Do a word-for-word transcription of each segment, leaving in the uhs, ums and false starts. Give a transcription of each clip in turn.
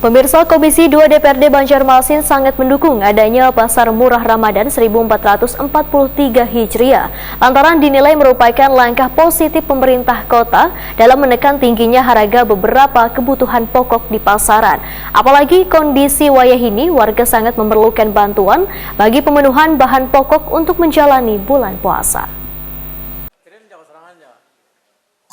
Pemirsa, Komisi dua D P R D Banjarmasin sangat mendukung adanya Pasar Murah Ramadan seribu empat ratus empat puluh tiga Hijriah lantaran dinilai merupakan langkah positif pemerintah kota dalam menekan tingginya harga beberapa kebutuhan pokok di pasaran. Apalagi kondisi wayah ini, warga sangat memerlukan bantuan bagi pemenuhan bahan pokok untuk menjalani bulan puasa.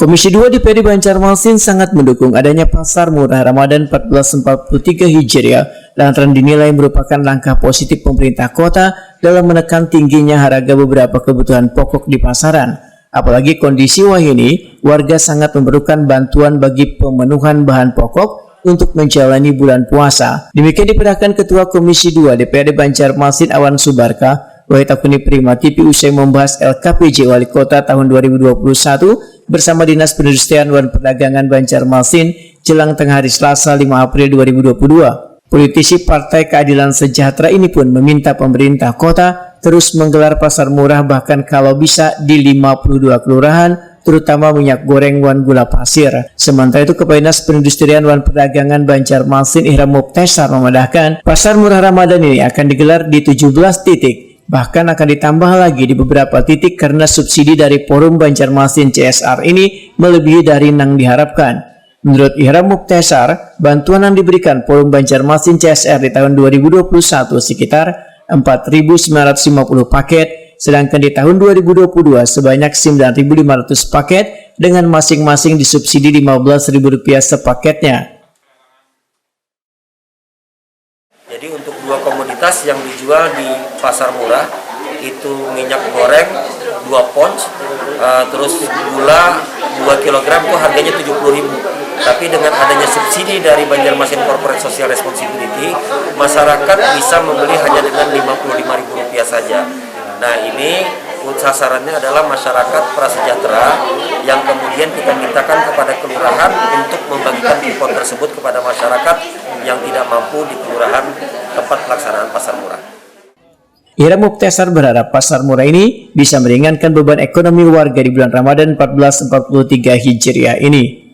Komisi dua D P R D Banjarmasin sangat mendukung adanya Pasar Murah Ramadan empat belas empat puluh tiga Hijriah lantaran dinilai merupakan langkah positif pemerintah kota dalam menekan tingginya harga beberapa kebutuhan pokok di pasaran. Apalagi kondisi wayah ini, warga sangat memerlukan bantuan bagi pemenuhan bahan pokok untuk menjalani bulan puasa. Demikian diperhatikan Ketua Komisi dua D P R D Banjarmasin Awan Subarka, Wahid Akuni Prima T V usai membahas L K P J Wali Kota tahun dua ribu dua puluh satu bersama Dinas Perindustrian wan Perdagangan Banjarmasin jelang tengah hari Selasa lima April dua ribu dua puluh dua. Politisi Partai Keadilan Sejahtera ini pun meminta pemerintah kota terus menggelar pasar murah bahkan kalau bisa di lima puluh dua kelurahan, terutama minyak goreng wan gula pasir. Sementara itu, Kepala Dinas Perindustrian wan Perdagangan Banjarmasin Ihram Mubtesar memadahkan, Pasar Murah Ramadan ini akan digelar di tujuh belas titik. Bahkan akan ditambah lagi di beberapa titik karena subsidi dari Forum Banjarmasin C S R ini melebihi dari nang diharapkan. Menurut Ihram Mubtesar, bantuan yang diberikan Forum Banjarmasin C S R di tahun dua ribu dua puluh satu sekitar empat ribu sembilan ratus lima puluh paket, sedangkan di tahun dua ribu dua puluh dua sebanyak sembilan ribu lima ratus paket dengan masing-masing disubsidi lima belas ribu rupiah sepaketnya. Jadi untuk dua komoditas yang dijual di pasar murah itu minyak goreng dua pounds, uh, terus gula dua kilogram itu harganya tujuh puluh ribu. Tapi dengan adanya subsidi dari Banjarmasin Corporate Social Responsibility, masyarakat bisa membeli hanya dengan lima puluh lima ribu rupiah saja. Nah, ini sasarannya adalah masyarakat prasejahtera yang kemudian kita mintakan kepada kelurahan untuk membagikan kupon tersebut kepada masyarakat yang tidak mampu di kelurahan tempat pelaksanaan pasar murah. Ihram Mubtesar berharap pasar murah ini bisa meringankan beban ekonomi warga di bulan Ramadan empat belas empat puluh tiga Hijriah ini.